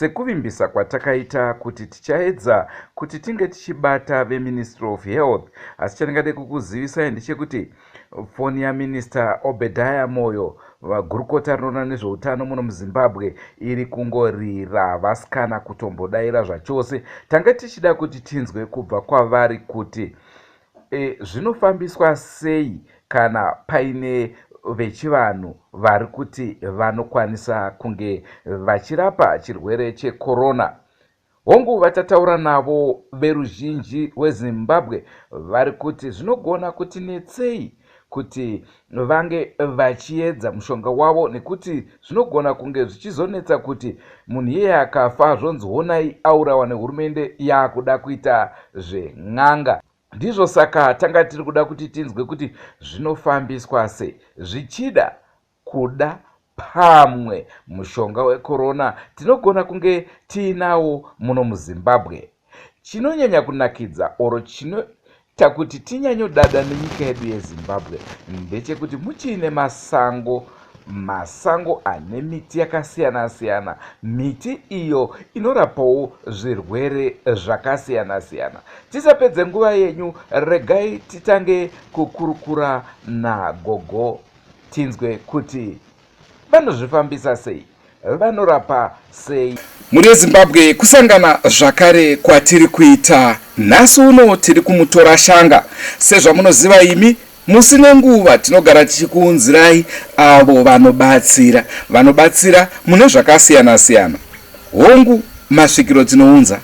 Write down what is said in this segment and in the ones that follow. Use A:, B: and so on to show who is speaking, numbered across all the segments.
A: Sekuvimbisa kwatakaita kuti tichaedza kuti tinge tichibata veMinistry of Health, asi chandingade kukuzivisai ndechekuti foni yaMinister Obediah Moyo, gurukota rinoona nezveutano muno muZimbabwe, iri kungorira vasikana kutombodaira zvachose. Tanga tichida kuti tinzwe kubva kwavari kuti zvinofambiswa sei kana paine vechivanhu vari kuti vanokwanisa kunge vachirapa chirwere chekorona. Hongu, vatataura navo veruzhinji rweZimbabwe vari kuti zvinogona kuti netsei kuti vange vachiedza mushonga wavo nekuti zvinogona kunge zvichizonetsa kuti munhu iyeye akafa zvonzi honai aurawa nehurumende yaakuda kuita zven'anga. Ndizvo saka tanga tiri kuda kuti tinzwe kuti zvinofambiswa sei, zvichida kuda pamwe mushonga wekorona tinogona kunge tiinawo muno muZimbabwe. Chinonyanya kunakidza oro chinoita kuti tinyanyodada nenyika yedu yeZimbabwe ndechekuti muchiine masango, masango ane miti yakasiyana-siyana, miti iyo inorapawo zvirwere zvakasiyana-siyana. Tisapedze nguva yenyu, regai titange kukurukura nagogo tinzwe kuti vanozvifambisa sei, vanorapa sei. Mhuri yeZimbabwe, kusangana zvakare kwatiri kuita nhasi uno, tiri kumutora shanga. Sezvamunoziva imi, musi nenguva tinogara tichikuunzirai avo vanobatsira, vanobatsira mune zvakasiyana-siyana. Hongu, masvikiro tinounza,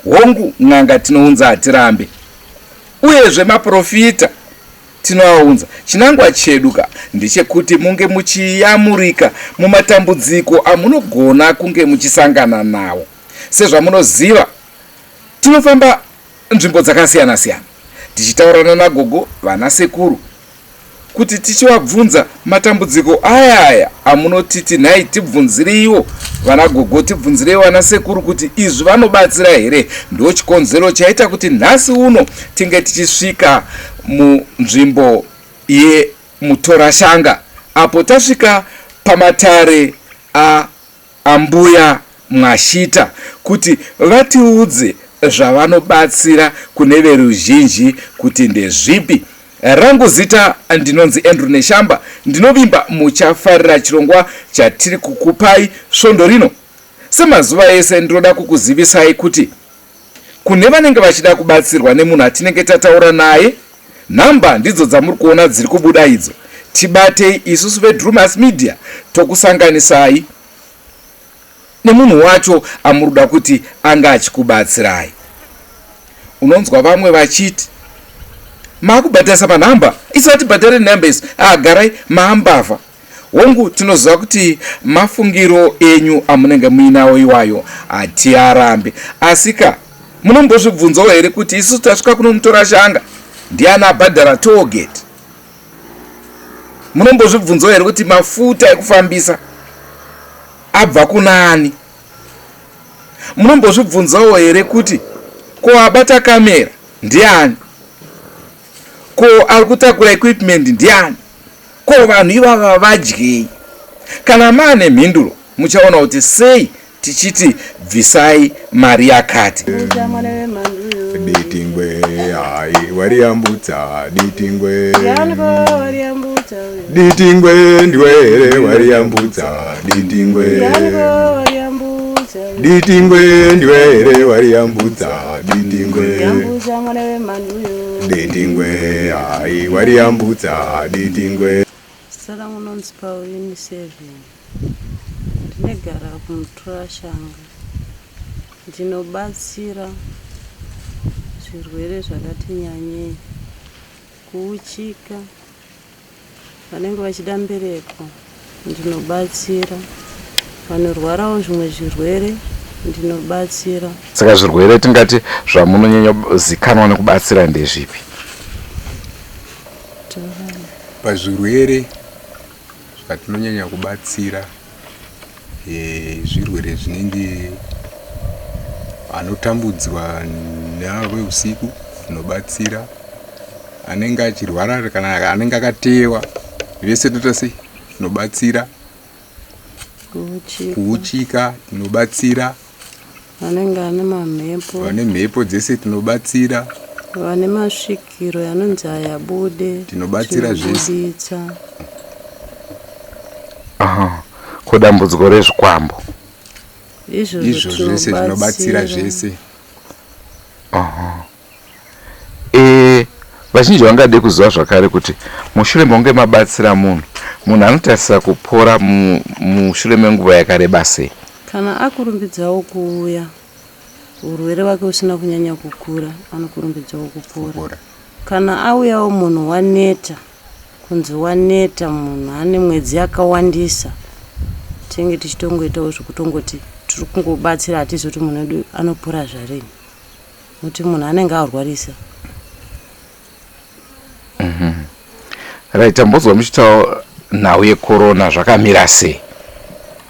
A: hongu, n'anga tinounza, hatirambe, uyezve maprofita tinoaunza. Chinangwa chedu ka ndechekuti munge muchiyamurika mumatambudziko amunogona kunge muchisangana nawo. Sezvamunoziva, tinofamba nzvimbo dzakasiyana-siyana tichitaurana nagogo, vana sekuru, kuti tichivabvunza matambudziko aya aya amunotiti nhai tibvunzireiwo vana gogo, tibvunzirei vana sekuru kuti izvi vanobatsira here. Ndochikonzero chaita kuti nhasi uno tinge tichisvika munzvimbo yeMutorashanga apo tasvika pamatare a Ambuya Mwashita kuti vatiudze zvavanobatsira kune veruzhinji kuti ndezvipi. Rangu zita ndinonzi Andrew Neshamba, ndinovimba muchafarira chirongwa chatiri kukupai svondo rino. Semazuva ese ndinoda kukuzivisai kuti kune vanenge vachida kubatsirwa nemunhu atinenge tataura naye, nhamba ndidzo dzamuri kuona dziri kubuda idzo. Tibatei isusu veDrewmas Media tokusanganisai nemunhu wacho amuri kuda kuti ange achikubatsirai. Unonzwa vamwe vachiti maakubhadharisa panhamba, isu hatibhadhare nhamba isu, garai maambavha. Hongu, tinoziva kuti mafungiro enyu amunenge muinawo iwayo hatiarambe, asi ka munombozvibvunzawo here kuti isusu tasvika kunomutora shanga ndiani abhadhara tollgate? Munombozvibvunzawo here kuti mafuta ekufambisa abva kunaani? Munombozvibvunzawo here kuti ko abata kamera ndiani? Ko ari kutakura equipment ndiani? Ko vanhu ivava vadyei? Kana maane mhinduro muchaona kuti sei tichiti bvisai mari yakati.
B: Ditingwe hai wariyambutsa ditingwe ditingwe ndiwe here wariyambutsa ditingwe ditingwe ndiwe here wariyambutsa ditingwe ditingwe hai wariyambutsa ditingwe.
C: Zita rangu nonzi Pauline Seven. Ndinegara kuMutorashanga. Ndinobatsira zvirwere zvakati nyanyei, kuuchika, vanenge vachida mbereko ndinobatsira, vanorwarawo zvimwe zvirwere ndinobatsira.
A: Saka zvirwere tingati zvamunonyanya zikanwa nekubatsira ndezvipi?
B: Pazvirwere zvatinonyanya kubatsira zvirwere zvinenge anotambudzwa neavo veusiku tinobatsira, anenge achirwara kana anenge akateyewa vese toita sei tinobatsira, kuuchika tinobatsira.
C: Vanenge ane mamhepo.
B: Vane mhepo dzese tinobatsira.
C: Vane masvikiro anonzi ayabude.
B: Tinobatsira zvese.
A: Aha. Ko dambudziko rezvikwambo?
B: Izvozvo zvese tinobatsira zvese.
A: Aha. E, vazhinji vangade kuziva zvakare kuti mushure mekunge mabatsira munhu, munhu anotarisira kupora mushure menguva yakareba sei?
C: Kana akurumbidzawo kuuya, urwere wake usina kunyanya kukura, anokurumbidzawo kupora. Kana auyawo munhu waneta, kunzi waneta munhu ane mwedzi yakawandisa, tinenge tichitongoitawo zvekutongoti tiri kungobatsira, hatizivi kuti munhu wedu anopora zvarini. Nokuti munhu anenge arwarisa.
A: Right, tambonzwa muchitaura nhau yekorona zvakamira sei?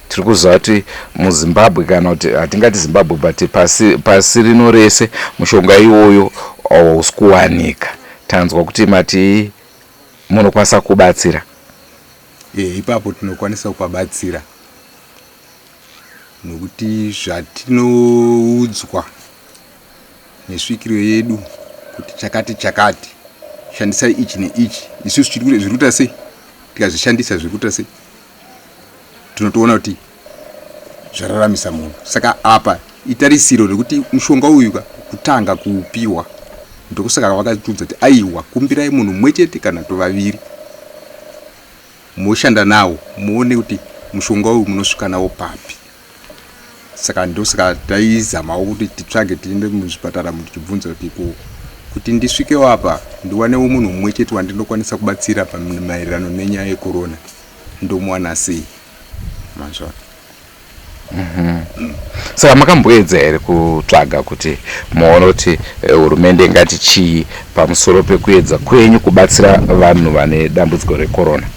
A: Tiri kuziva kuti muZimbabwe kana kuti hatingati Zimbabwe but pasi, pasi rino rese mushonga iwoyo hausi kuwanika. Tanzwa kuti mati munokwanisa kubatsira.
B: E, ipapo tinokwanisa kupabatsira nokuti zvatinoudzwa nesvikiro yedu kuti chakati chakati shandisai ichi neichi isusu zviri kuita sei tikazvishandisa zviri kuita sei tinotoona kuti zvararamisa munhu saka apa itarisiro rekuti mushonga uyu ka kutanga kuupiwa ndokusaka vakatiudza kuti aiwa kumbirai munhu mumwe chete kana tovaviri moshanda nawo muone kuti mushonga uyu munosvika nawo papi saka ndosaka taizamawo kuti titsvage tiende muzvipatara tichibvunza kuti ko kuti ndisvikewo apa ndiwanewo munhu mumwe chete wandinokwanisa kubatsira pamaererano nenyaya yekorona ndomuwana sei mazvona.
A: Saka makamboedza here kutsvaga kuti muone kuti hurumende ingati chii pamusoro pekuedza kwenyu kubatsira vanhu vane dambudziko rekorona?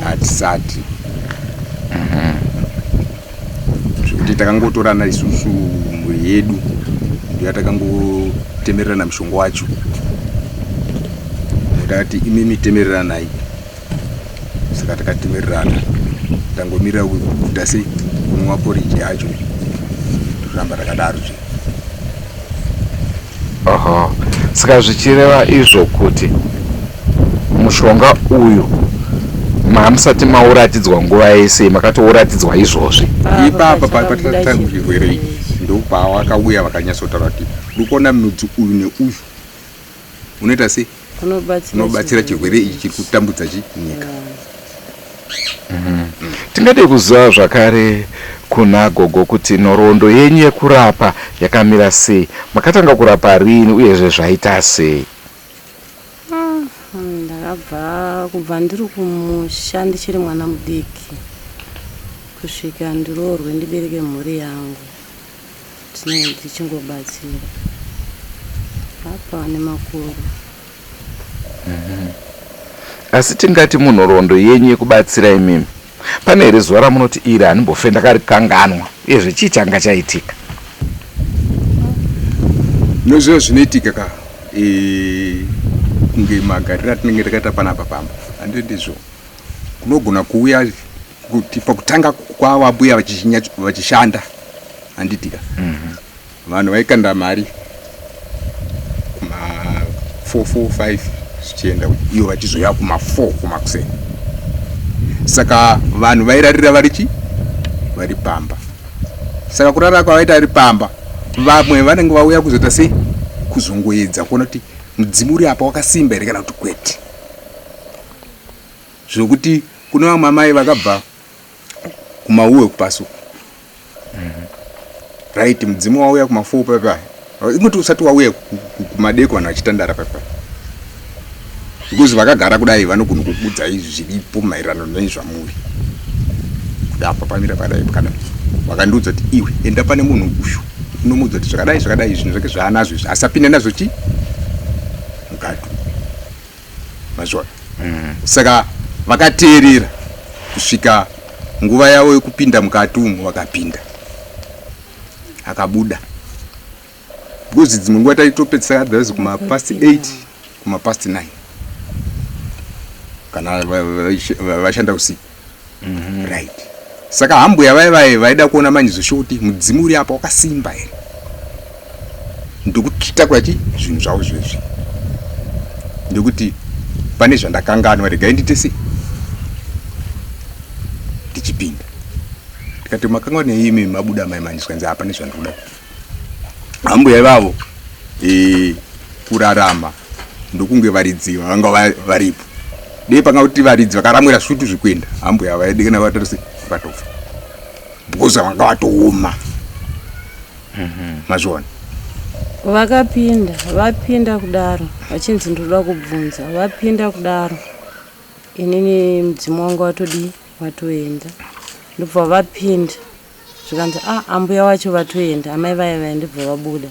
B: Hatisati. Zvekuti takangotorana isusu mhuri yedu ndiyo yatakangotemererana mushonga wacho, takati imimi temereranai, saka takatemererana tangomirira kuita sei kunwa poriji yacho toramba takadaro zve.
A: Oho, saka zvichireva izvo kuti mushonga uyu mamusati mauratidzwa nguva yese, makatouratidzwa izvozvi?
B: Ipapa patatanga chirwere ichi ndopawakauya vakanyatsotaura kuti uri kuona mudzi uyu neuyu unoita sei unobatsira chirwere ichi chiri kutambudza chi nyika.
A: Tingade kuziva zvakare kuna gogo kuti nhoroondo yenyu yekurapa yakamira sei, makatanga kurapa rini uyezve zvaita sei?
C: Ndakabva kubva ndiri kumusha ndichiri mwana mudiki kusvika ndiroorwe ndibereke mhuri yangu, tinenge tichingobatsira apa nemakuru.
A: Asi tingati munhoroondo yenyu yekubatsira imimi pane here zuva ramunoti iri handimbofe ndakarikanganwa, uyezve chii changa chaitika?
B: Nozviva zvinoitika ka kunge magariro atinenge takaita panapa pamba handi ndizvo kunogona kuuya kuti pakutanga kwavambuya vachishanda handitika vanhu vaikanda mari kuma 4 4 5 zvichienda iyo vachizoya kuma 4 kumakuseni, saka vanhu vairarira vari chi vari pamba. Saka kurara kwavaita vari pamba, vamwe vanenge vauya kuzoita sei kuzongoedza kuona kuti mudzimu uri apa wakasimba here kana kuti kwete, zvokuti kune vamwe amai vakabva kumauwe kupaso right, mudzimu wauya kuma4 papa, ingoti usati wauya kumadeko vanhu vachitandara papa, because vakagara kudai vanogona kukuudzai zviripo maererano nezvamuri kuti apa pamira pakadai pakadai. Vakandiudza kuti iwe enda pane munhu uyu unomuudza kuti zvakadai zvakadai, zvinhu zvake zvaanazvo izvi asapinda nazvo chi mukati mazviona. Saka vakateerera kusvika nguva yavo yekupinda mukati umu, vakapinda akabuda, because dzimwe nguva taitopedzisa otherwise kuma past 8 kuma past 9 kana vashanda usiku, right. Saka hambuya vaye vaye vaida kuona manje zveshuwa kuti mudzimu uri apa wakasimba here. Ndokutakura chi zvinhu zvavo zvezvi. Ndokuti pane zvandakanganwa regai ndiite sei? Ndichipinda. Ndikati makanganwa nei imi mabuda mai manje zvikanzi hapane zvandikuda. Hambuya ivavo e, kurarama ndokunge varidzi vanga varipo. Dei panga kuti varidzi vakaramwira svutu zvikuenda hambuya vaidikana vatorese vakatofa because vanga vatooma. Mazviona?
C: Vakapinda, vapinda kudaro vachinzi ndoda kubvunza, vapinda kudaro inini mudzimu wangu watodii watoenda, ndobva vapinda zvikanzi a ah, ambuya wacho vatoenda, amai vaya vaya ndobva vabuda.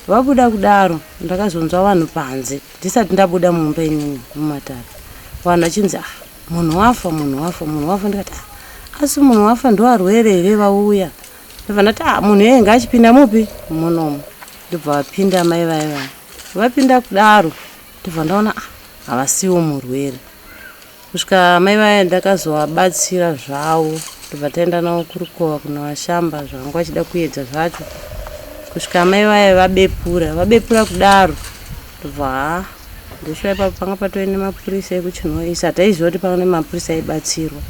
C: Vabuda kudaro ndakazonzwa vanhu panze ndisati ndabuda mumba inini mumatare, vanhu vachinzi ah, munhu wafa, munhu wafa, munhu wafa. Ndikati ah, asi munhu wafa ndoarwere here vauya? Ndobva ndati ah, munhu iyeye ngaachipinda mupi munomu. Ndobva vapinda amai vaya vaya, vapinda kudaro ndobva ndaona ah, havasiwo murwere. Kusvika amai vaya ndakazovabatsira zvavo, ndobva taenda navo kurukova kunovashamba zvavanga vachida kuedza zvacho, kusvika amai vaya vabepura, vabepura kudaro ndobva haa ndoshuva ipapo panga patove nemapurisa ekuchinhoyi, isu hataiziva kuti pane mapurisa aibatsirwa.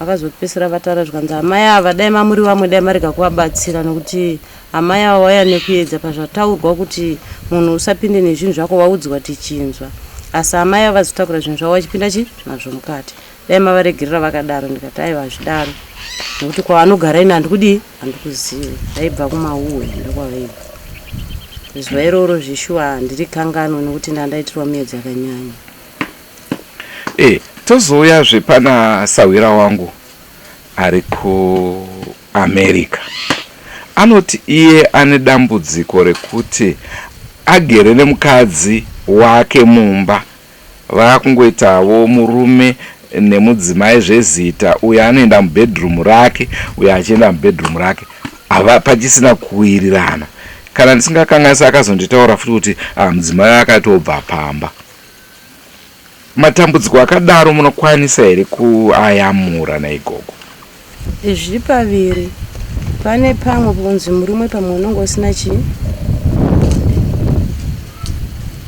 C: Vakazopedzisira vataura zvikanzi amai ava dai mamuri vamwe dai marega kuvabatsira nokuti amai ava vauya nekuedza pazvataurwa kuti munhu usapinde nezvinhu zvako waudzwa tichinzwa asi amai ava vazotakura zvinhu zvavo vachipinda chi nazvo mukati dai mavaregerera vakadaro. Ndikati aiwa hazvidaro nokuti kwavanogara ini handikudii handikuzive vaibva kumauwe ndokwavaibva zuva iroro zveshuwa handirikanganwe nokuti ndandaitirwa miedzo yakanyanya.
A: E, tozouyazve pana sahwira wangu ari kuAmerica. Anoti iye ane dambudziko rekuti agere nemukadzi wake mumba vakungoitavo murume nemudzimai zvezita, uyo anoenda mubedroom rake, uyo achienda mubedroom rake, hava pachisina kuwirirana. Kana ndisingakanganisi akazonditaura futi kuti ah, mudzimai akatobva pamba. Matambudziko akadaro munokwanisa here kuayamura naigogo?
C: Zviri paviri. Pane pamwe kunzi murume pamwe unenge usina chii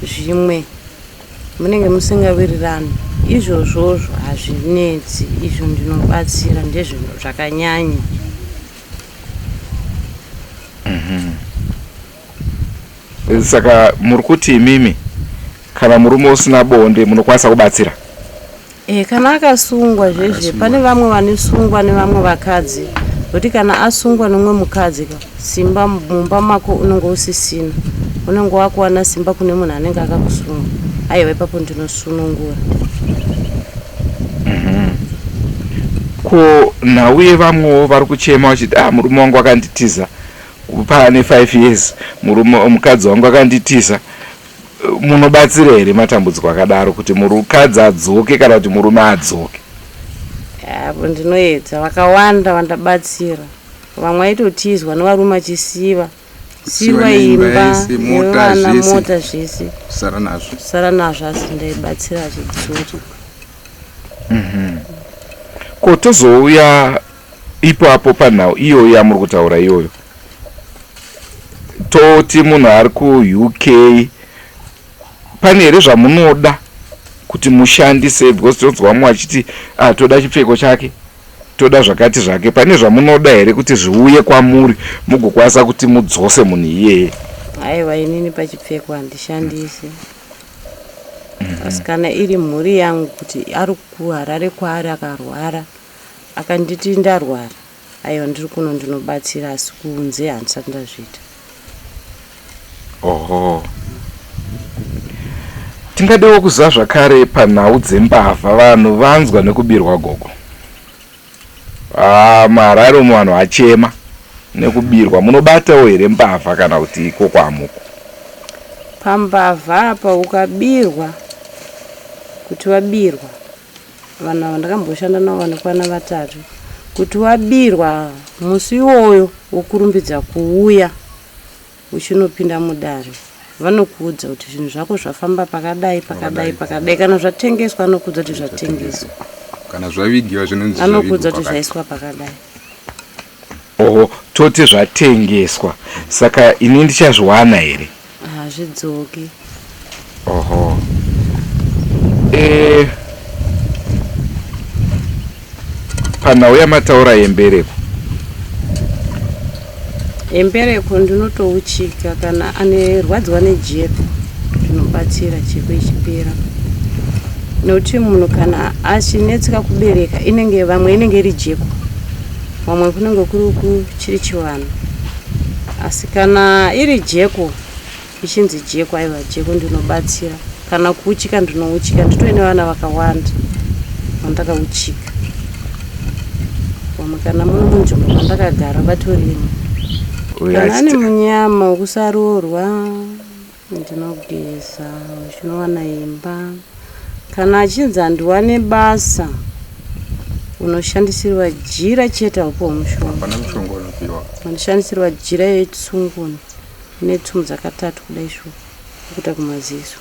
C: zvimwe munenge musingawirirani izvozvozvo hazvinetsi izvo ndinobatsira ndezvinhu zvakanyanya.
A: Saka muri kuti imimi kana murume usina bonde munokwanisa kubatsira?
C: E, kana akasungwa zvezve pane vamwe vanosungwa nevamwe vakadzi nokuti kana asungwa nomumwe mukadzi ka simba mumba mako unenge usisina unenge wakuwana simba kune munhu anenge akakusunga aiwa ipapo ndinosunungura.
A: Ko nhau yevamwewo vari kuchema vachiti ah murume wangu akanditiza paane 5 years murume mukadzi wangu akanditiza munobatsira here matambudziko akadaro kuti mukadzi adzoke kana kuti murume adzoke?
C: Apo ndinoedza vakawanda vandabatsira vamwe vaitotizwa nevarume vachisiva siva imba nevana mota zvese
B: sara nazvo
C: sara nazvo asi ndaibatsira achidzoka.
A: Ko tozouya ipapo panhau iyoyo yamuri kutaura iyoyo, toti munhu ari kuUK pane here zvamunoda kuti mushandise because tinonzwa vamwe vachiti ah, toda chipfeko chake toda zvakati zvake pane zvamunoda here kuti zviuye kwamuri mugokwanisa kuti mudzose munhu iyeye?
C: Aiwa inini pachipfeko handishandisi asi kana iri mhuri yangu kuti ari kuHarare kwaari akarwara akanditi ndarwara aiwa ndiri kuno ndinobatsira asi kunze handisati ndazviita.
A: Oho. Tingadewo kuziva zvakare panhau dzembavha vanhu vanzwa nekubirwa gogo. Ah, muHarare umu vanhu vachema nekubirwa. Munobatawo here mbavha kana kuti ikoko hamuko?
C: Pambavha apa ukabirwa kuti wabirwa vanhu ava ndakamboshanda navo vanokwana vatatu kuti wabirwa musi iwoyo wokurumbidza kuuya uchinopinda mudare vanokuudza kuti zvinhu zvako zvafamba pakadai pakadai pakadai kana zvatengeswa anokuudza kuti zvatengeswa.
B: Kana zvavigiwa zvinonzi
C: Anokudza kuti zvaiswa pakadai.
A: Oho, toti zvatengeswa, saka ini ndichazviwana here?
C: Hazvidzoki.
A: Oho, panhau yamataura yembereko.
C: Yembereko ndinotouchika kana anerwadziwa nejeko, zvinobatsira jeko ichipera, nekuti munhu kana achinetseka kubereka, inenge vamwe inenge iri jeko, vamwe kunenge kuri chiri chivanhu. Asi kana iri jeko, ichinzi jeko, aiwa, jeko ndinobatsira. Kana kuuchika, ndinouchika. Nditori nevana vakawanda vandakauchika, vamwe kana muno munzvimbo mandakagara vatorimo. Kana ane munyama wekusaroorwa, ndinogeza, uchinowana imba. Kana achinzi handiwane basa, unoshandisirwa jira chete, haupiwa mushonga.
B: Hapana mushonga unopiwa.
C: Unoshandisirwa jira yetsunguni netsumu dzakatatu kudai shuwa, kuita kumaziso,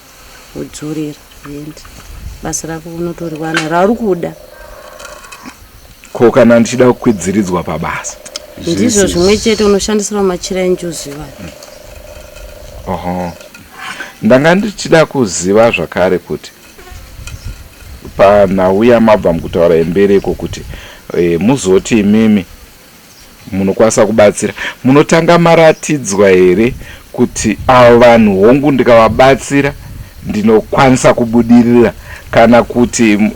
C: wodzorera, zvoenda. Basa rako unotoriwana rauri kuda.
A: Ko kana ndichida kukwidziridzwa pabasa?
C: Ndizvo zvimwe chete, unoshandisirwa machira enjuzu iwayo.
A: Oho, ndanga ndichida kuziva zvakare kuti panhau yamabva mukutaura yembereko, kuti muzoti imimi munokwanisa kubatsira, munotanga maratidzwa here kuti ava vanhu, hongu, ndikavabatsira ndinokwanisa kubudirira, kana kuti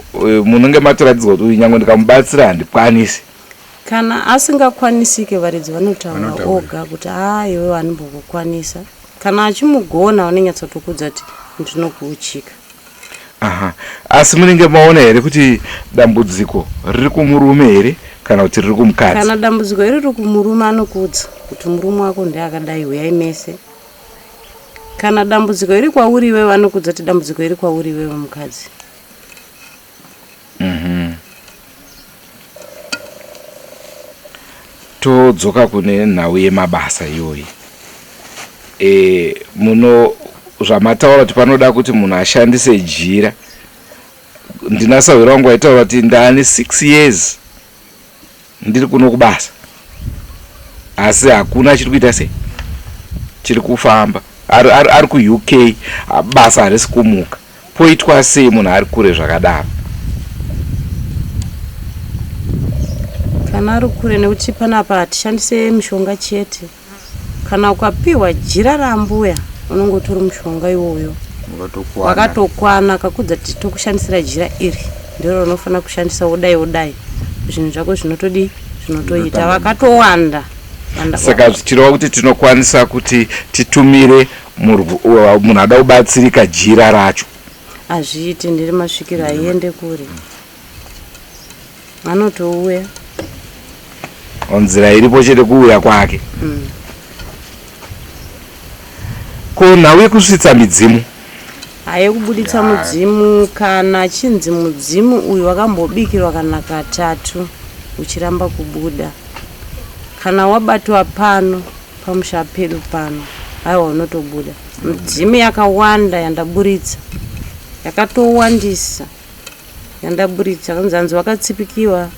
A: munenge matoratidzwa kuti uyu nyange ndikamubatsira handikwanisi?
C: Kana asingakwanisike, varidzi vanotaura
B: Vanotaura.
C: oga kuti a, iwewe handimbokukwanisa. Kana achimugona, vanonyatsotokudza kuti ndinokuuchika.
A: Aha, asi munenge maona here kuti dambudziko riri kumurume here kana kuti riri kumukadzi?
C: Kana dambudziko iri riri kumurume, anokuudza kuti murume wako ndeakadai, uyai mese. Kana dambudziko iri kwauri iwewe, anokuudza kuti dambudziko iri kwauri iwewe mukadzi.
A: Todzoka kune nhau yemabasa iyoyi. Muno zvamataura kuti panoda kuti munhu ashandise jira, ndina sahwira wangu aitaura kuti ndaane 6 years ndiri kuno kubasa, asi hakuna chiri kuita sei, chiri kufamba. Ari kuUK, basa harisi kumuka. Poitwa sei munhu ari kure zvakadaro?
C: Kana ari kure, nekuti panapa hatishandise mishonga chete. Kana ukapiwa jira rambuya, unongotora mushonga iwoyo.
B: Wakatokwana.
C: Wakatokwana. Kakudza kuti tokushandisira jira iri, ndiro raunofanira kushandisa, wodai wodai, zvinhu zvako zvinotodi, zvinotoita.
B: Zvinotamba.
C: Vakatowanda.
A: Saka zvichireva kuti tinokwanisa kuti titumire munhu ada kubatsirika jira racho?
C: Hazviiti, ndiri masvikiro, haiende kure, anotouya.
A: Nzira iripo chete kuuya kwake. Ko nhau yekusvitsa midzimu?
C: Haye, kubuditsa mudzimu, kana chinzi mudzimu uyu wakambobikirwa kana katatu uchiramba kubuda, kana wabatwa pano pamusha pedu pano, aiwa, unotobuda. Midzimu yakawanda yandaburitsa, yakatowandisa yandaburitsa, kanzi hanzi wakatsipikiwa,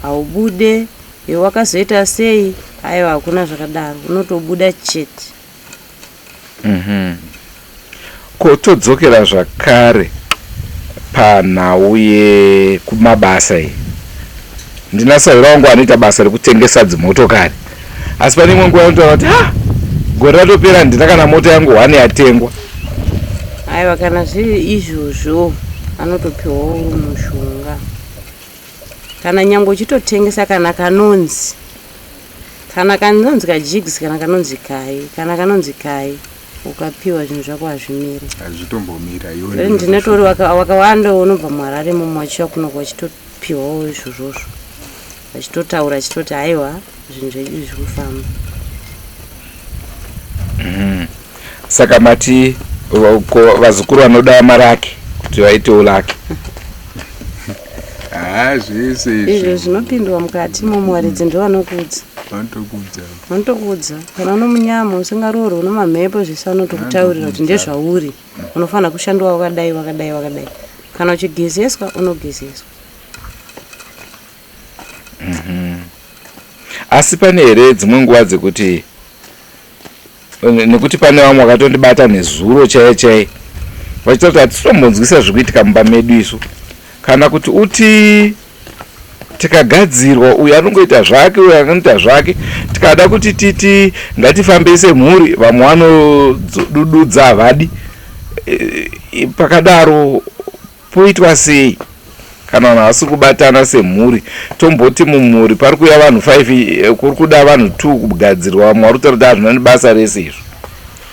C: haubude, iwe wakazoita sei, aiwa, hakuna zvakadaro, unotobuda chete.
A: Ko todzokera zvakare panhau yekumabasa iyi. Ndina sahwira wangu anoita basa rekutengesa dzimotokari, asi pane imwe nguva anotaura kuti ha, gore ratopera handina kana mota yangu hwane yatengwa.
C: Aiwa, kana zviri izvozvo, anotopiwawo mushonga. Kana nyange uchitotengesa, kana kanonzi kajigs, kana kanonzi kai, kana kanonzi kai, ukapiwa, zvinhu zvako hazvimiri.
B: Hazvitombomira iwe.
C: Ndinotori wakawanda unobva muHarare momo vachiuya kunoku vachitopiwawo izvozvozvo, vachitotaura achitoti haiwa, zvinhu zvedu zviri kufamba.
A: Saka mati ko vazukuru vanoda malucky kuti vaitewo lucky?
B: Ha, zvese.
C: Izvo zvinopindwa mukati momo, varidzi ndo vanokudza.
B: Vanotokudza.
C: Vanotokudza. Kana uno munyama usingaroorwi, uno mamhepo, zvese vanotokutaurira kuti ndezvauri, unofanira kushandiwa wakadai, wakadai, wakadai. Kana uchigezeswa, unogezeswa.
A: Asi pane here dzimwe nguva dzekuti nekuti pane vamwe vakatondibata nezuro chaiye chaiye vachitaura kuti hatitombonzwisa zviri kuitika mumba medu isu kana kuti uti tikagadzirwa uyu anongoita zvake uyu anoita zvake tikada kuti titi ngatifambei semhuri vamwe vanodududza havadi e, pakadaro Poitwa sei kana vanhu havasi kubatana semhuri? Tomboti mumhuri pari kuuya vanhu 5 eh, kuri kuda vanhu 2 kugadzirwa vamwe vari kutaura kuti hazvina nebasa rese izvo.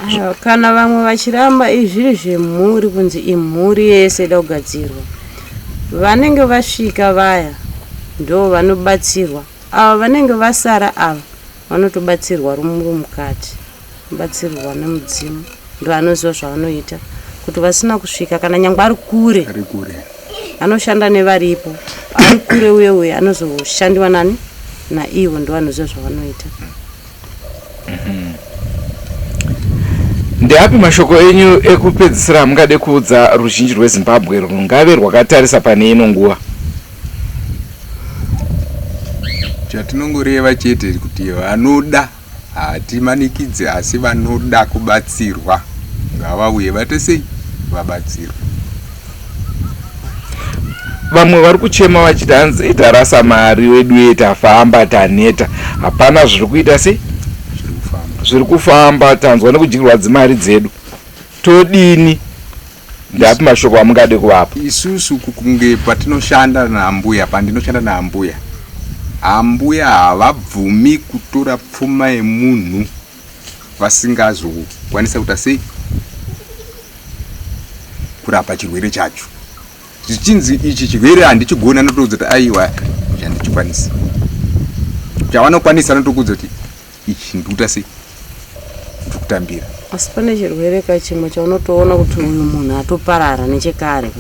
C: Aiwa, kana vamwe vachiramba izviri zvemhuri kunzi imhuri yese ida kugadzirwa vanenge vasvika vaya ndo vanobatsirwa ava vanenge vasara ava vanotobatsirwa rumuri mukati Batsirwa nemudzimu ndoanoziva zvaanoita kuti vasina kusvika kana nyangwe ari kure
B: ari kure
C: anoshanda nevaripo ari kure uye uye anozoshandiwa nani naivo ndoanoziva zvavanoita.
A: Ndeapi mashoko enyu ekupedzisira amungade kuudza ruzhinji rweZimbabwe rungave rwakatarisa pane ino nguva?
B: Chatinongoreva chete kuti vanoda Hatimanikidze asi vanoda kubatsirwa ngavauye vaite sei vabatsirwe.
A: Vamwe vari kuchema vachiti hanzi tarasa mari weduwe tafamba taneta hapana zviri kuita sei zviri kufamba tanzwa nekudyirwa dzimari dzedu todini ndeapi mashoko amungade kuvapa?
B: Isusu kunge patinoshanda naambuya, pandinoshanda naambuya, ambuya havabvumi kutora pfuma yemunhu vasingazokwanisa kuita sei kurapa chirwere chacho. Zvichinzi ichi chirwere handichigoni, anotoudza kuti aiwa handichikwanisi. Chavanokwanisa anotokuudza kuti ichi ndikuita sei ndikutambira.
C: Asi pane chirwere ka chimwe chaunotoona kuti uyu munhu atoparara nechekare ka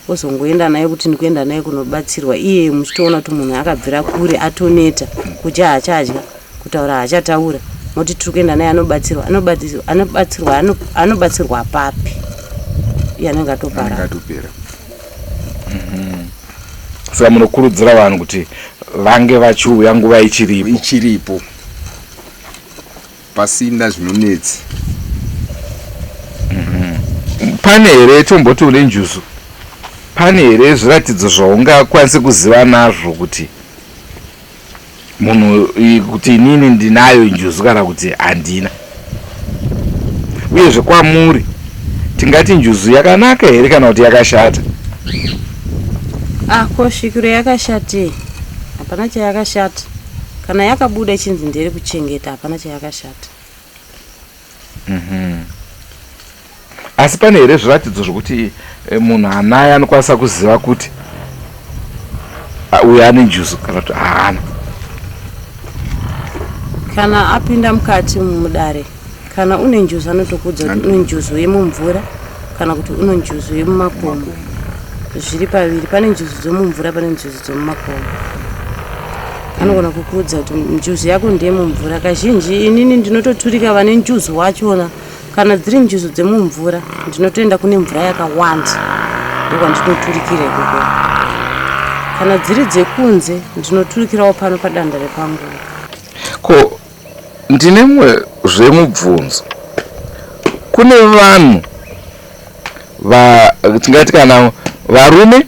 C: wozongoenda naye kuti ndikuenda naye kunobatsirwa iye muchitoona kuti munhu akabvira kure atoneta kudya haachadya kutaura haachataura moti tiri kuenda naye anobatsirwa anobatsirwa anobatsirwa anobatsirwa papi iye anenge atoparara
B: atopera.
A: Saka munokurudzira vanhu kuti vange vachiuya nguva ichiripo.
B: Ichiripo pasina zvinonetsa.
A: Pane here tomboti une njuzu, pane here zviratidzo zvaungakwanise kuziva nazvo kuti munhu kuti inini ndinayo njuzu kana kuti handina? Uyezve kwamuri tingati njuzu yakanaka here kana kuti yakashata?
C: Ah, ko svikiro yakashatei? Hapana chayakashata. Kana yakabuda ichinzi ndere kuchengeta hapana chayakashata.
A: Asi pane here zviratidzo zvokuti eh, munhu anaye anokwanisa kuziva kuti ah, uyu ane njuzu kana kuti haana?
C: Kana apinda mukati mudare, kana une njuzu anotokuudza kuti une njuzu yemumvura kana kuti une njuzu yemumakomo. Zviri paviri, pane njuzu dzemumvura pane njuzu dzemumakomo. Anogona kukuudza kuti njuzu yako ndeyemumvura. Kazhinji inini ndinototurika vane njuzu wachona. Kana dziri njuzu dzemumvura ndinotoenda kune mvura yakawanda ndokwandinoturikira ikoko. Kana dziri dzekunze ndinoturikirawo pano padanda repanguva.
A: Ko ndine mumwe zvemubvunzo. Kune vanhu va tingati kana varume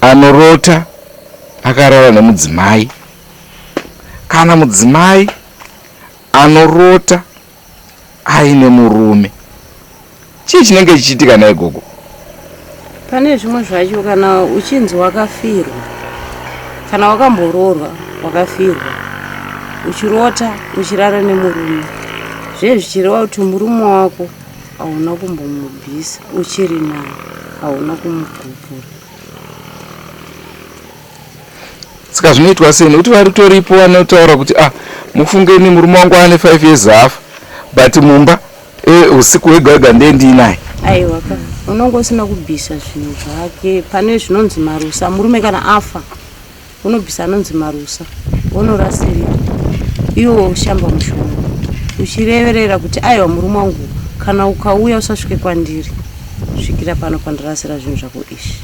A: anorota akarara nemudzimai kana mudzimai anorota aine murume chii chinenge chichiitika naye gogo?
C: Pane zvimwe zvacho kana uchinzi wakafirwa kana wakamboroorwa wakafirwa uchirota uchirara nemurume zve zvichireva kuti murume wako hauna kumbomubvisa uchiri naye hauna kumugupura.
A: Saka zvinoitwa sei nekuti varitoripo vanotaura kuti ah mufungeni murume wangu ane 5 years afa but mumba eh, usiku hwega hwega ndee ndiinaye.
C: Aiwa ka unonge usina kubvisa zvinhu zvake pane zvinonzi marusa murume kana afa unobvisa anonzi marusa wonorasirira iwo woshamba mushonga uchireverera kuti aiwa murume wangu kana ukauya usasvike kwandiri svikira pano pandirasira zvinhu zvako izvi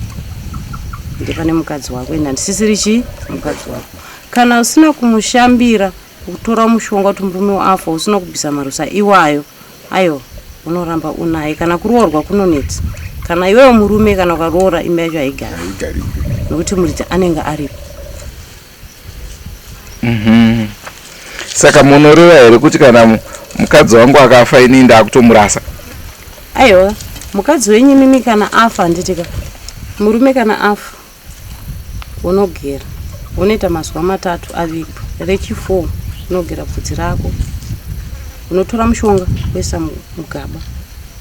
C: ndepane mukadzi wako ende handisisiri chii mukadzi wako. Kana usina kumushambira, kutora mushonga kuti murume afa usina kubvisa marusa iwayo, aiwa unoramba unaye. Kana kuroorwa kunonetsa. Kana iwewe murume kana ukaroora imba yacho haigari.
B: Haigari.
C: Nokuti muridzi anenge aripo.
A: Saka munoreva here kuti kana mukadzi wangu akafa ini ndakutomurasa?
C: Aiwa, mukadzi wenyu imimi kana afa handitika. Murume kana afa unogera, unoita mazuva matatu avigwa. Rechi4 unogera bvudzi rako, unotora mushonga woisa mugaba,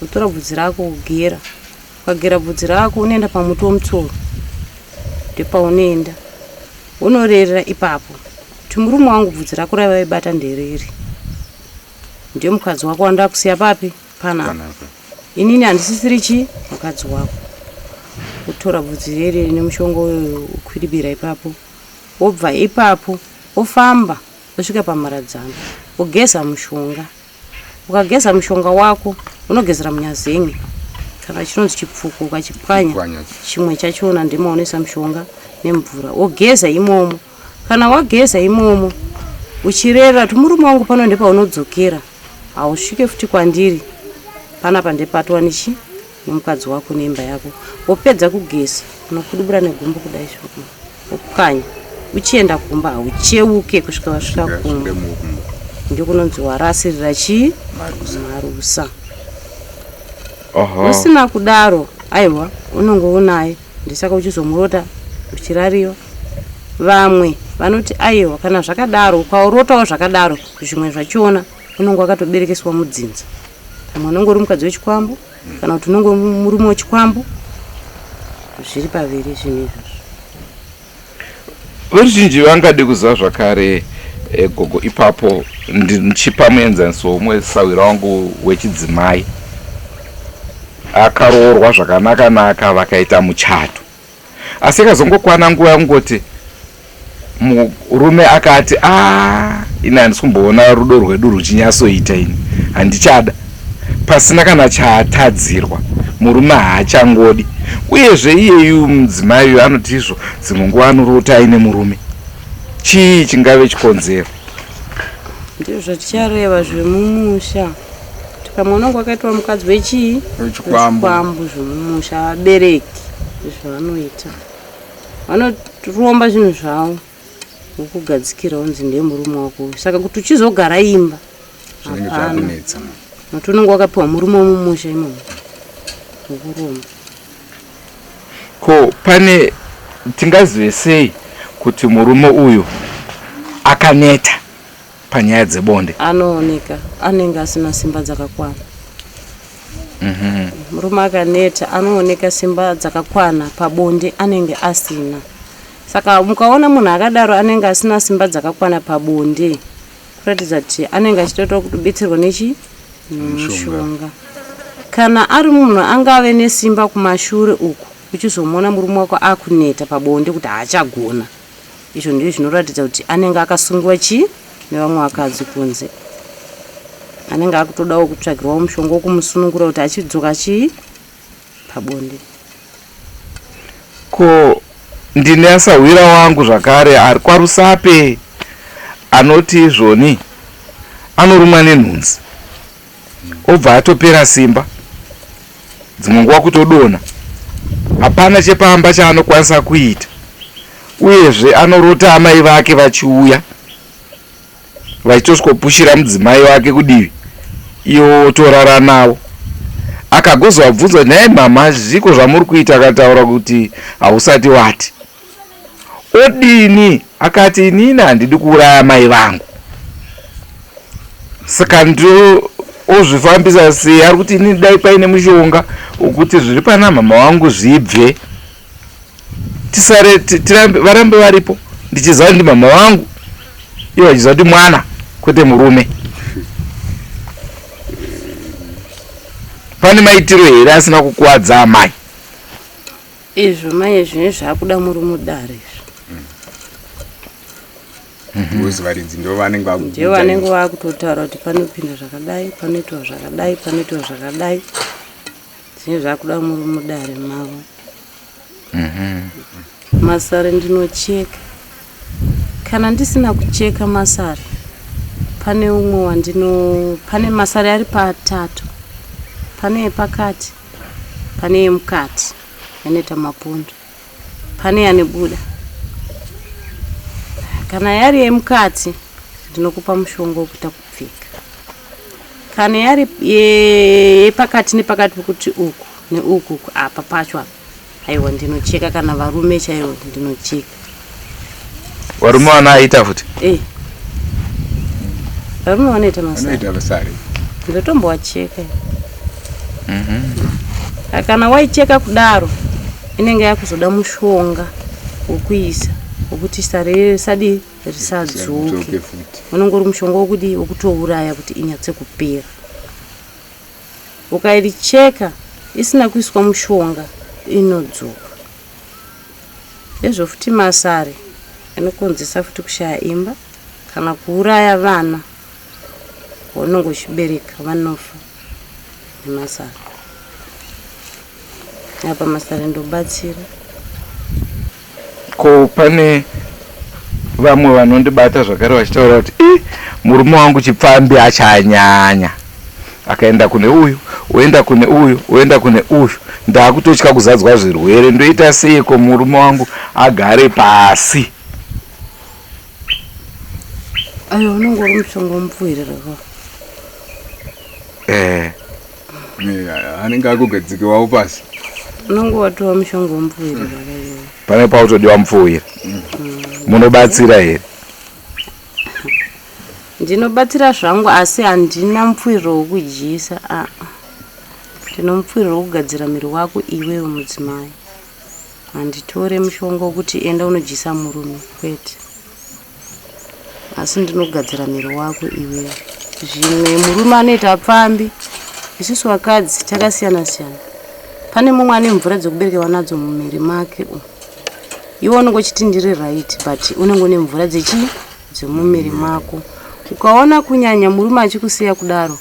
C: wotora bvudzi rako wogera. Ukagera bvudzi rako unoenda pamuti womutsoro, ndopaunoenda unorerera ipapo kuti murume wangu bvudzi rako ravaibata ndereri, ndiye mukadzi wako wandakusiya papi panapa. Inini handisisiri chi mukadzi wako. Wotora bvudzi rere nemushonga uyoyo wokwidibira ipapo, wobva ipapo wofamba wosvika pamharadzano wogeza mushonga. Ukageza mushonga wako unogezera munyazenge kana chinonzi chipfuko, ukachipwanya chimwe chachona ndimo unoisa mushonga nemvura wogeza imomo. Kana wageza imomo uchirera kuti murume wangu pano ndepaunodzokera, hausvike futi kwandiri panapa, ndepatwa nechi nemukadzi wako neimba yako. Wopedza kugeza unokudubura negumbo kudai, wopwanya uchienda kumba, haucheuke kusvika wasvika kumba. Ndikunonzi warasirira chii marusa. Usina kudaro aiwa unonge unaye, ndisaka uchizomurota uchirariwa. Vamwe vanoti aiwa kana zvakadaro ukaurotawo zvakadaro zvimwe zvachiona unonge wakatoberekeswa mudzinza, pamwe unonge uri mukadzi wechikwambo kana kuti unonge murume wechikwambo. Zviri paviri zvinhu izvozvo.
A: Veruzhinji vangade kuziva zvakare gogo ipapo, ndichipa muenzaniso womwe sawira wangu wechidzimai akaroorwa zvakanaka naka, vakaita muchato, asi ikazongokwana nguva yekungoti murume akati a ini handisi kumboona rudo rwedu ruchinyatsoita, ini handichada, pasina kana chaatadzirwa. Murume haachangodi. Uyezve iyeyu mudzimai uyu anoti izvo dzimwe nguva anorota aine murume. Chii chingave chikonzero?
C: Ndizvo zvatichareva zvemumusha, kuti pamwe unonge wakaitwa mukadzi wechii
B: wechikwambo
C: zvemumusha. Vabereki zvavanoita, vanoromba zvinhu zvavo wokugadzikira unzi ndiye murume wako, saka kuti uchizogara imba
B: zvinenge zvakunetsa,
C: nokuti unenge wakapiwa murume wemumusha imomo wokuromba.
A: Ko pane tingazive sei kuti murume uyu akaneta panyaya dzebonde?
C: Anooneka anenge asina simba dzakakwana. Murume akaneta anooneka simba dzakakwana pabonde anenge asina. Saka mukaona munhu akadaro anenge asina simba dzakakwana pabonde, kuratidza kuti anenge achitoita kutobetserwa nechi nemushonga. Kana ari munhu angave nesimba kumashure uku, uchizomuona murume wako akuneta pabonde kuti haachagona, izvo ndizvo zvinoratidza kuti anenge akasungiwa chii nevamwe vakadzi kunze, anenge akutodawo kutsvagirwawo mushonga wokumusunungura kuti achidzoka chii pabonde.
A: Ko ndine asahwira wangu zvakare ari kwaRusape anoti izvoni anorumwa nenhunzi obva atopera simba, dzimwe nguva kutodonha, hapana chepamba chaanokwanisa kuita. Uyezve anorota amai vake vachiuya vachitosvikopushira mudzimai wake kudivi, iwo otorara navo. Akagozovabvunza kuti nhai mama, zviko zvamuri kuita? Akataura kuti hausati wati odini. Akati inini handidi kuuraya mai vangu. Saka ndo ozvifambisa sei? Ari kuti inini dai paine mushonga wekuti zviri pana mama vangu zvibve, tisare tirambe, varambe varipo, ndichiziva kuti ndimama vangu, ivo vachiziva kuti mwana kwete murume. Pane maitiro here asina kukuwadza amai?
C: Izvo manje zvinhu zvakuda muri mudare izvo.
B: Because varidzi ndo vanenge
C: ndivo vanenge vakutotaura kuti panopinda zvakadai, panoitwa zvakadai, panoitwa zvakadai. Zvinhu zvakuda muri mudare mavo. Masare ndinocheka. Kana ndisina kucheka masare, pane umwe wandino pane masare ari patatu. Pane yepakati, pane yemukati yanoita mapundu, pane yanobuda. Kana yari yemukati ndinokupa mushonga wekuita kupfeka. Kana yari yepakati nepakati pekuti uku neuku apa pacho apa aiwa ndinocheka kana varume chaivo ndinocheka.
A: Varume vanoaita futi?
C: Eh. Varume vanoita masare.
B: Vanoita masare.
C: Ndotombowacheka. Mm. Kana waicheka kudaro inenge yakuzoda mushonga wekuisa wekuti sare risadii risadzoke. Unenge uri mushonga wekudii wekutouraya kuti inyatse kupera. Ukairicheka isina kuiswa mushonga inodzoka. Hezvo futi masare anokonzesa futi kushaya imba kana kuuraya vana vaunenge uchibereka vanofa nemasare. Apa masare ndobatsira.
A: Ko pane vamwe vanondibata zvakare vachitaura kuti i murume wangu chipfambi achanyanya akaenda kune uyu oenda kune uyu oenda kune uyu ndakutotya kuzadzwa zvirwere ndoita seiko murume wangu agare pasi.
C: Ayo unenge uri mushonga womupfuhirira ko.
A: Eh.
B: Anenge akugadzikewawo pasi.
C: Unenge watova mushonga womupfuhirira.
A: Pane pautodiwa mupfuhwira. Munobatsira here?
C: Ndinobatsira zvangu asi handina mupfuhwiriro wekudyisa aa. Ndino mupfuhwiriro wekugadzira miri wako iwewe mudzimai. Handitore mushonga wekuti enda unodyisa murume kwete. Asi ndinogadzira miri wako iwewe. Zvimwe murume anoita pfambi isusu vakadzi takasiyana siyana. Pane mumwe ane mvura dzekuberekewa nadzo mumiri make umu. Iwe unenge uchiti ndiri right but unenge une mvura dzechii dzemumiri mako. Ukaona kunyanya murume achikusiya kudaro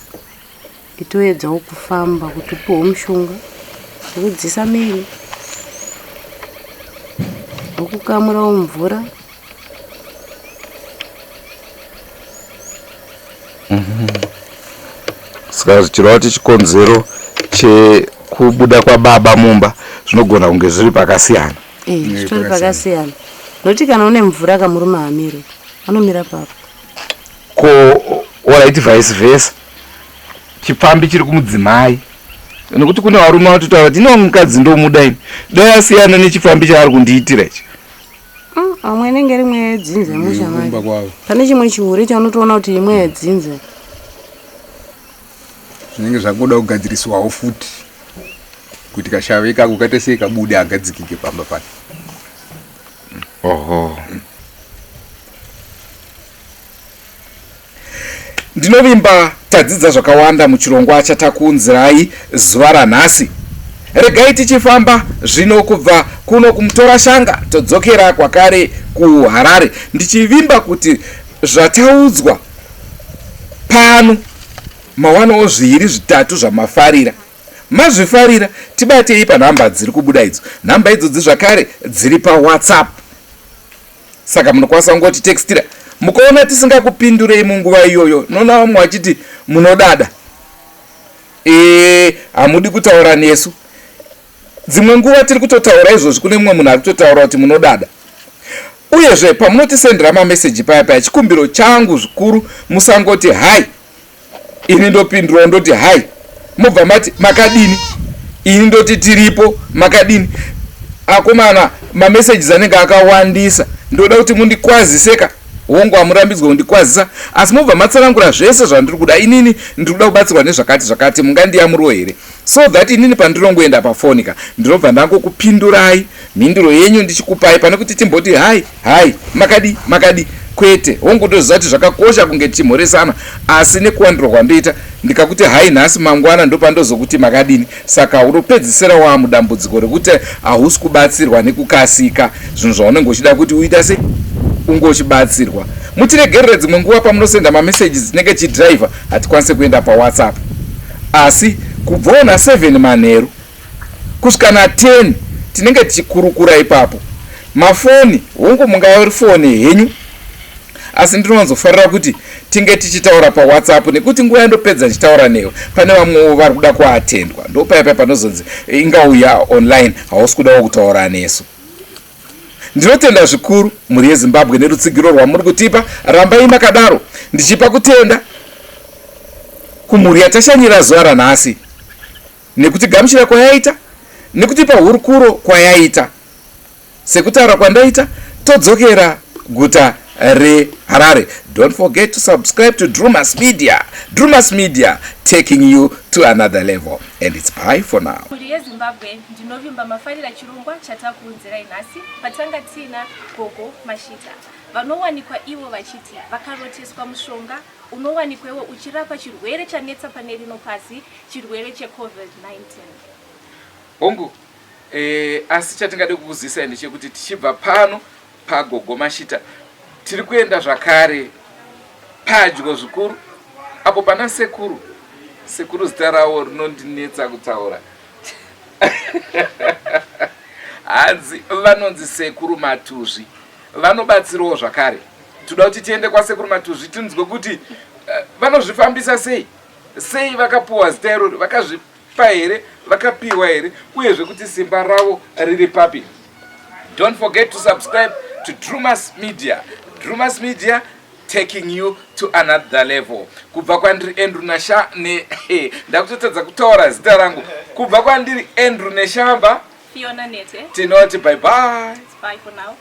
C: itoedzawo kufamba kuti upiwe mushonga wekudzisa miri wekukamurawo mvura.
A: Saka zvichireva kuti chikonzero chekubuda kwababa mumba zvinogona kunge zviri pakasiyana.
C: Eh, zvitori pakasiyana. Nokuti kana une mvura kamurume haamire, anomira papo.
A: Ko alright vice versa. Chipfambi chiri kumudzimai. Nekuti kune varume vanototaura kuti ino mukadzi ndomuda ini. Dai asiyana nechipfambi chaari kundiitira ichi.
C: Amwe inenge rimwe yedzinza musha make. Pane chimwe chihure chaunotoona kuti imwe yedzinza.
B: Zvinenge zvakuda kugadziriswawo futi kuti kashave ikako kaite sei kabude agadzikike pamba pake.
A: Oho. Ndinovimba tadzidza zvakawanda muchirongwa chatakuunzirai zuva ranhasi. Regai tichifamba zvino kubva kuno kuMutorashanga todzokera kwakare kuHarare ndichivimba kuti zvataudzwa pano mawanawo zviviri zvitatu zvamafarira. Mazvifarira tibatei panhamba dziri kubuda idzo. Nhamba idzodzi zvakare dziri paWhatsApp. Saka munokwanisa kungotitextira mukaona tisingakupindurei munguva iyoyo. Unoona vamwe vachiti munodada. E, hamudi kutaura nesu. Dzimwe nguva tiri kutotaura izvozvi kune mumwe munhu ari kutotaura kuti munodada. Uyezve pamunotisendera mameseji paya paya chikumbiro changu zvikuru musangoti hi ini ndopindurawo ndoti hi mobva mati makadini ini ndoti tiripo makadini akomana mamessages anenge akawandisa ndoda kuti mundikwaziseka hongu hamurambidzwe kundikwazisa asi mobva matsanangura zvese zvandiri kuda inini ndiri kuda kubatsirwa nezvakati zvakati mungandiyamuriwo here so that inini pandinongoenda pafoni ka ndinobva ndangokupindurai mhinduro yenyu ndichikupai pane kuti timboti hai hai makadi makadi kwete hongu ndoziva kuti zvakakosha kunge tichimhoresana asi nekuwandirwa kwandoita ndikakuti hai nhasi mangwana ndopandozokuti makadini saka unopedzisira waamudambudziko rekuti hausi kubatsirwa nekukasika zvinhu zvaunenge uchida kuti uita se unge uchibatsirwa mutiregerere dzimwe nguva pamunosenda mamessages tinenge tichidriver hatikwanise kuenda pawhatsapp asi kubvawo na7 manheru kusvika na10 tinenge tichikurukura ipapo mafoni hongu mungafone henyu. Asi ndinowanzofarira kuti tinge tichitaura pawhatsapp nekuti nguva yandopedza ndichitaura newe pane vamwewo vari kuda kuatendwa. Ndopaya paya panozonzi ingauya online hausi kudawo kutaura nesu. Ndinotenda zvikuru mhuri yeZimbabwe nerutsigiro rwamuri kutipa, rambai makadaro. Ndichipa kutenda kumhuri yatashanyira zuva ranhasi nekutigamuchira kwayaita, nekutipa hurukuro kwayaita. Sekutaura kwandaita, todzokera guta reHarare. Don't forget to subscribe to Drumas Media. Drumas Media, taking you to another level. And it's bye for now.
D: Mhuri yeZimbabwe, ndinovimba mafarira chirongwa chatakuunzirai nhasi patanga tiina Gogo Mashita vanowanikwa ivo vachiti vakaroteswa mushonga unowanikwewo uchirapa chirwere chanetsa pane rino pasi, chirwere cheCovid-19.
A: Hongu, e, asi chatingade kukuzisai ndechekuti tichibva pano paGogo Mashita tiri kuenda zvakare padyo zvikuru apo pana sekuru. Sekuru zita ravo rinondinetsa kutaura. Hanzi vanonzi Sekuru Matuzvi, vanobatsirawo zvakare. Toda kuti tiende kwaSekuru Matuzvi tinzwe kuti vanozvifambisa sei, sei vakapuwa zita irori, vakazvipa here, vakapiwa here, uyezve kuti simba ravo riri papi. Don't forget to subscribe to Drumas Media. Drumas Media, taking you to another level. Kubva kwandiri Andrew Nasha ne ndakutotadza kutaura zita rangu. Kubva kwandiri Andrew Neshamba,
D: Fiona Nete,
A: tinoti bye bye.
D: It's bye for now.